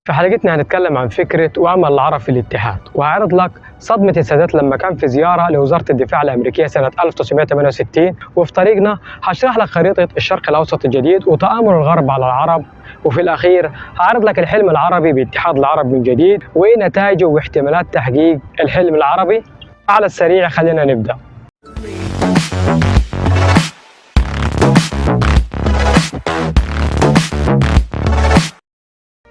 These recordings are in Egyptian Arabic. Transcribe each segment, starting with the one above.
في حلقتنا هنتكلم عن فكرة وأمل العرب في الاتحاد، وهعرض لك صدمة السادات لما كان في زيارة لوزارة الدفاع الأمريكية سنة 1968، وفي طريقنا هشرح لك خريطة الشرق الأوسط الجديد وتآمر الغرب على العرب، وفي الأخير هعرض لك الحلم العربي باتحاد العرب من جديد وإيه نتائجه واحتمالات تحقيق الحلم العربي. على السريع خلينا نبدأ.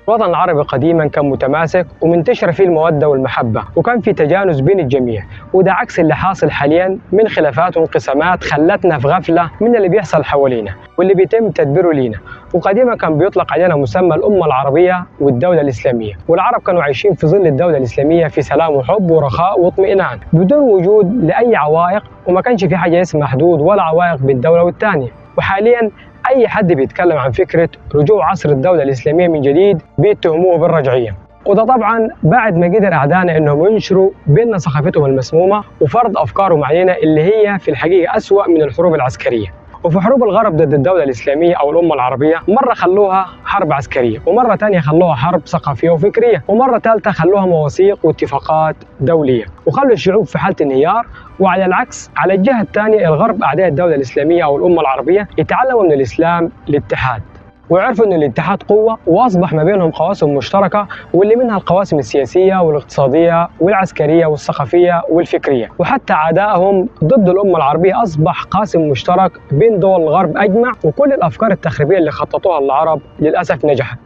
الوطن العربي قديما كان متماسك ومنتشرة فيه المودة والمحبة، وكان في تجانس بين الجميع، وده عكس اللي حاصل حاليا من خلافات وانقسامات خلتنا في غفلة من اللي بيحصل حوالينا واللي بيتم تدبيره لينا. وقديما كان بيطلق علينا مسمى الأمة العربية والدولة الإسلامية، والعرب كانوا عايشين في ظل الدولة الإسلامية في سلام وحب ورخاء واطمئنان بدون وجود لأي عوائق، وما كانش في حاجة اسمها حدود ولا عوائق بين دولة والتانية. وحاليا أي حد بيتكلم عن فكرة رجوع عصر الدولة الإسلامية من جديد بيتهموه بالرجعية، وده طبعا بعد ما قدر أعدائنا إنهم ينشروا بيننا ثقافتهم المسمومة وفرض أفكارهم علينا اللي هي في الحقيقة أسوأ من الحروب العسكرية. وفي حروب الغرب ضد الدولة الإسلامية أو الأمة العربية مرة خلوها حرب عسكرية، ومرة تانية خلوها حرب ثقافية وفكرية، ومرة ثالثة خلوها مواثيق واتفاقات دولية، وخلوا الشعوب في حالة انهيار. وعلى العكس على الجهة الثانية الغرب أعداء الدولة الإسلامية أو الأمة العربية يتعلموا من الإسلام الاتحاد، وعرفوا أن الاتحاد قوة، وأصبح ما بينهم قواسم مشتركة واللي منها القواسم السياسية والاقتصادية والعسكرية والثقافية والفكرية. وحتى عدائهم ضد الأمة العربية أصبح قاسم مشترك بين دول الغرب أجمع، وكل الأفكار التخريبية اللي خططوها العرب للأسف نجحت.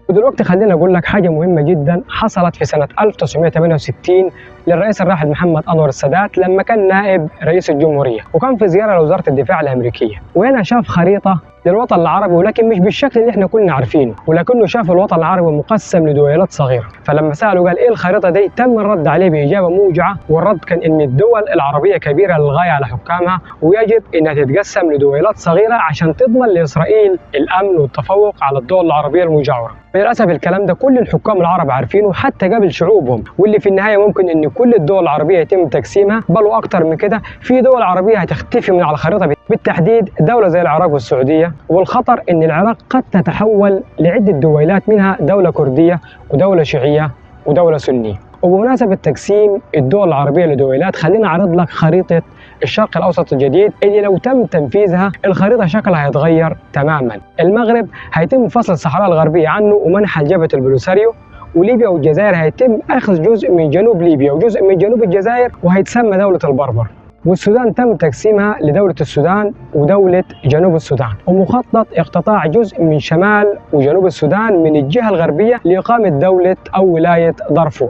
ودلوقتي خلينا أقول لك حاجة مهمة جدا حصلت في سنة 1968 للرئيس الراحل محمد أنور السادات لما كان نائب رئيس الجمهورية، وكان في زيارة لوزارة الدفاع الأمريكية، وهنا شاف خريطة للوطن العربي، ولكن مش بالشكل اللي احنا كنا عارفينه، ولكنه شاف الوطن العربي مقسم لدويلات صغيرة. فلما سأله قال ايه الخريطة دي، تم الرد عليه بإجابة موجعة، والرد كان ان الدول العربية كبيرة للغاية على حكامها، ويجب انها تتقسم لدويلات صغيرة عشان تضمن لإسرائيل الأمن والتفوق على الدول العربية المجاورة. للأسف الكلام ده كل الحكام العرب عارفينه حتى قبل شعوبهم، واللي في النهاية ممكن ان كل الدول العربية يتم تقسيمها، بل وأكتر من كده في دول عربية هتختفي من على الخريطة، بالتحديد دولة زي العراق والسعودية. والخطر ان العراق قد تتحول لعدة دويلات، منها دولة كردية ودولة شيعية ودولة سنية. وبمناسبة تقسيم الدول العربية لدويلات خلينا أعرض لك خريطة الشرق الأوسط الجديد اللي لو تم تنفيذها الخريطة شكلها هيتغير تماما. المغرب هيتم فصل الصحراء الغربية عنه ومنحها لجبهة البوليساريو، وليبيا والجزائر هيتم أخذ جزء من جنوب ليبيا وجزء من جنوب الجزائر وهيتسمى دولة البربر. والسودان تم تقسيمها لدولة السودان ودولة جنوب السودان، ومخطط اقتطاع جزء من شمال وجنوب السودان من الجهة الغربية لإقامة دولة أو ولاية دارفور.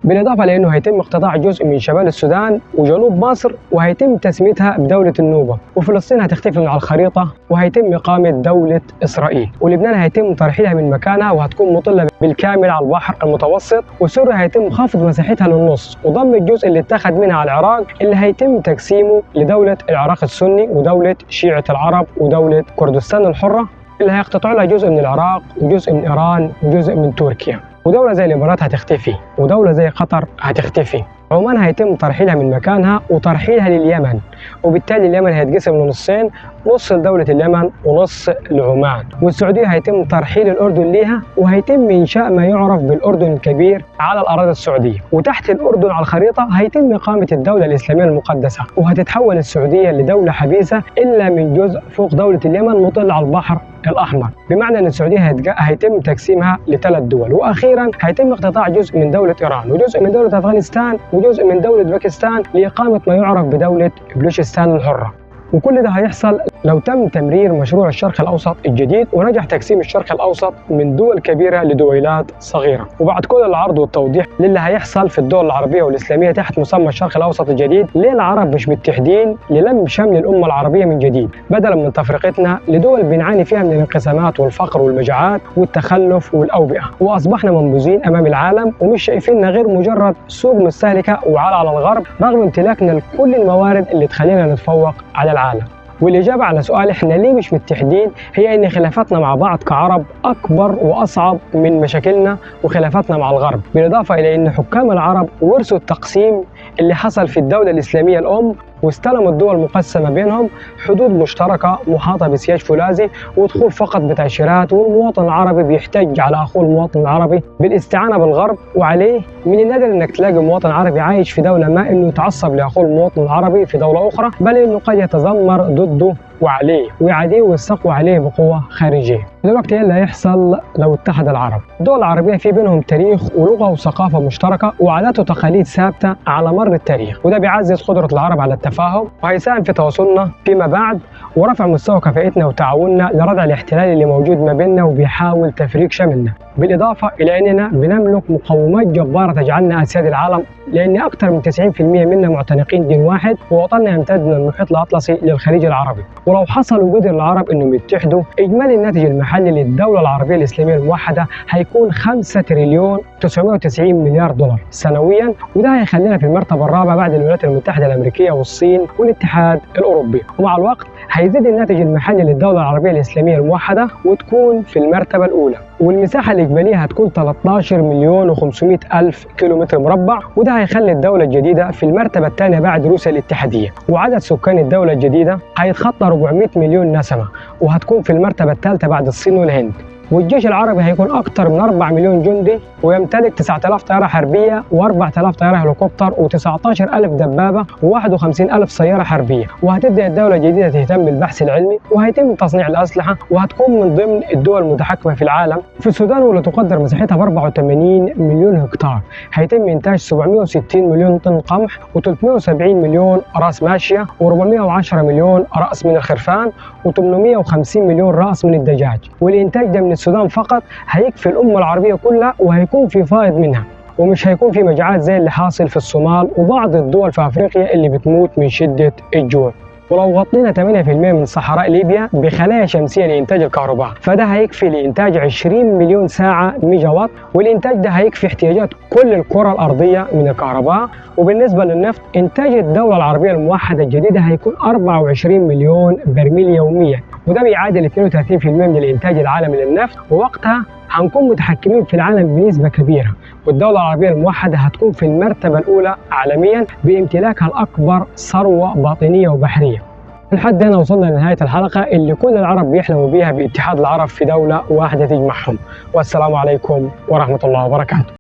بالإضافة لأنه هيتم اقتطاع جزء من شمال السودان وجنوب مصر وهيتم تسميتها بدولة النوبة، وفلسطين هتختفي من على الخريطة وهيتم إقامة دولة إسرائيل، ولبنان هيتم ترحيلها من مكانها وهتكون مطلة بالكامل على البحر المتوسط، وسوريا هيتم خفض مساحتها للنص وضم الجزء اللي اتخذ منها على العراق اللي هيتم تقسيمه لدولة العراق السني ودولة شيعة العرب ودولة كردستان الحرة اللي هيقتطعوا لها جزء من العراق وجزء من إيران وجزء من تركيا. ودولة زي الإمارات هتختفي، ودولة زي قطر هتختفي. عمان هيتم ترحيلها من مكانها وترحيلها لليمن، وبالتالي اليمن هيتقسم لنصين، نص لدولة اليمن ونص لعمان. والسعودية هيتم ترحيل الأردن ليها، وهيتم إنشاء ما يعرف بالأردن الكبير على الأراضي السعودية، وتحت الأردن على الخريطة هيتم إقامة الدولة الإسلامية المقدسة، وهتتحول السعودية لدولة حبيسة إلا من جزء فوق دولة اليمن مطل على البحر الأحمر، بمعنى أن السعودية هيتم تقسيمها لثلاث دول. وأخيرا هيتم اقتطاع جزء من دولة إيران وجزء من دولة أفغانستان وجزء من دولة باكستان لإقامة ما يعرف بدولة بلوشستان الحرة. وكل ده هيحصل لو تم تمرير مشروع الشرق الأوسط الجديد ونجح تقسيم الشرق الأوسط من دول كبيرة لدويلات صغيرة. وبعد كل العرض والتوضيح للي هيحصل في الدول العربية والإسلامية تحت مسمى الشرق الأوسط الجديد، ليه العرب مش متحدين للم شمل الأمة العربية من جديد بدلا من تفرقتنا لدول بنعاني فيها من الانقسامات والفقر والمجاعات والتخلف والأوبئة، وأصبحنا منبوذين أمام العالم ومش شايفيننا غير مجرد سوق مستهلكة وعلى على الغرب رغم امتلاكنا لكل الموارد اللي تخلينا نتفوق على العالم. والإجابة على سؤال إحنا ليه مش متحدين هي إن خلافاتنا مع بعض كعرب أكبر وأصعب من مشاكلنا وخلافاتنا مع الغرب، بالإضافة إلى إن حكام العرب ورثوا التقسيم اللي حصل في الدولة الإسلامية الأم واستلموا الدول مقسمة بينهم، حدود مشتركة محاطة بسياج فولاذي ودخول فقط بتأشيرات، والمواطن العربي بيحتج على أخوه المواطن العربي بالاستعانة بالغرب. وعليه من النادر انك تلاقي مواطن عربي عايش في دولة ما انه يتعصب لأخوه المواطن العربي في دولة أخرى، بل انه قد يتذمر ضده وعليه ويعاديه ويستقوى عليه بقوة خارجية. دلوقتي ايه اللي هيحصل لو اتحد العرب؟ الدول العربية في بينهم تاريخ ولغة وثقافة مشتركة وعادات وتقاليد ثابتة على مر التاريخ، وده بيعزز قدرة العرب على التفاهم وهيساهم في تواصلنا فيما بعد ورفع مستوى كفاءتنا وتعاوننا لردع الاحتلال اللي موجود ما بيننا وبيحاول تفريق شملنا. بالإضافة إلى أننا بنملك مقومات جبارة تجعلنا أسياد العالم، لأن أكثر من 90% منا معتنقين دين واحد، ووطننا يمتد من المحيط الأطلسي للخليج العربي. ولو حصل وقدر العرب أنهم يتحدوا، إجمالي الناتج المحلي للدولة العربية الإسلامية الموحدة هيكون 5 تريليون 990 مليار دولار سنويا، وده هيخلينا في المرتبة الرابعة بعد الولايات المتحدة الأمريكية والصين والاتحاد الأوروبي. ومع الوقت هيزيد الناتج المحلي للدولة العربية الإسلامية الموحدة وتكون في المرتبة الأولى، والمساحة الإجمالية هتكون 13,500,000 كيلومتر مربع، وده هيخلي الدولة الجديدة في المرتبة الثانية بعد روسيا الاتحادية. وعدد سكان الدولة الجديدة هيتخطى 400 مليون نسمة، وهتكون في المرتبة الثالثة بعد الصين والهند. والجيش العربي هيكون أكثر من 4 مليون جندي، ويمتلك 9000 طيارة حربية و4000 طيارة هليكوبتر و19000 دبابة و51000 سيارة حربية. وهتبدأ الدولة الجديدة تهتم بالبحث العلمي، وهيتم تصنيع الأسلحة، وهتكون من ضمن الدول المتحكمة في العالم. في السودان واللي تقدر مساحتها ب 84 مليون هكتار هيتم إنتاج 760 مليون طن قمح و370 مليون رأس ماشية و410 مليون رأس من الخرفان و850 مليون رأس من الدجاج. والإنتاج ده من السودان فقط هيكفي الأمة العربية كلها، وهيكون في فائض منها، ومش هيكون في مجاعات زي اللي حاصل في الصومال وبعض الدول في أفريقيا اللي بتموت من شدة الجوع. ولو غطينا 8% من صحراء ليبيا بخلايا شمسية لإنتاج الكهرباء، فده هيكفي لإنتاج 20 مليون ساعة ميجا وات، والإنتاج ده هيكفي احتياجات كل الكرة الأرضية من الكهرباء. وبالنسبة للنفط، إنتاج الدولة العربية الموحدة الجديدة هيكون 24 مليون برميل يوميا، وده بيعادل 32% من الإنتاج العالمي للنفط. ووقتها هنكون متحكمين في العالم بنسبة كبيرة، والدولة العربية الموحدة هتكون في المرتبة الأولى عالميا بامتلاكها الأكبر ثروة باطنية وبحرية. لحد هنا وصلنا لنهاية الحلقة اللي كل العرب بيحلموا بيها، باتحاد العرب في دولة واحدة تجمعهم. والسلام عليكم ورحمة الله وبركاته.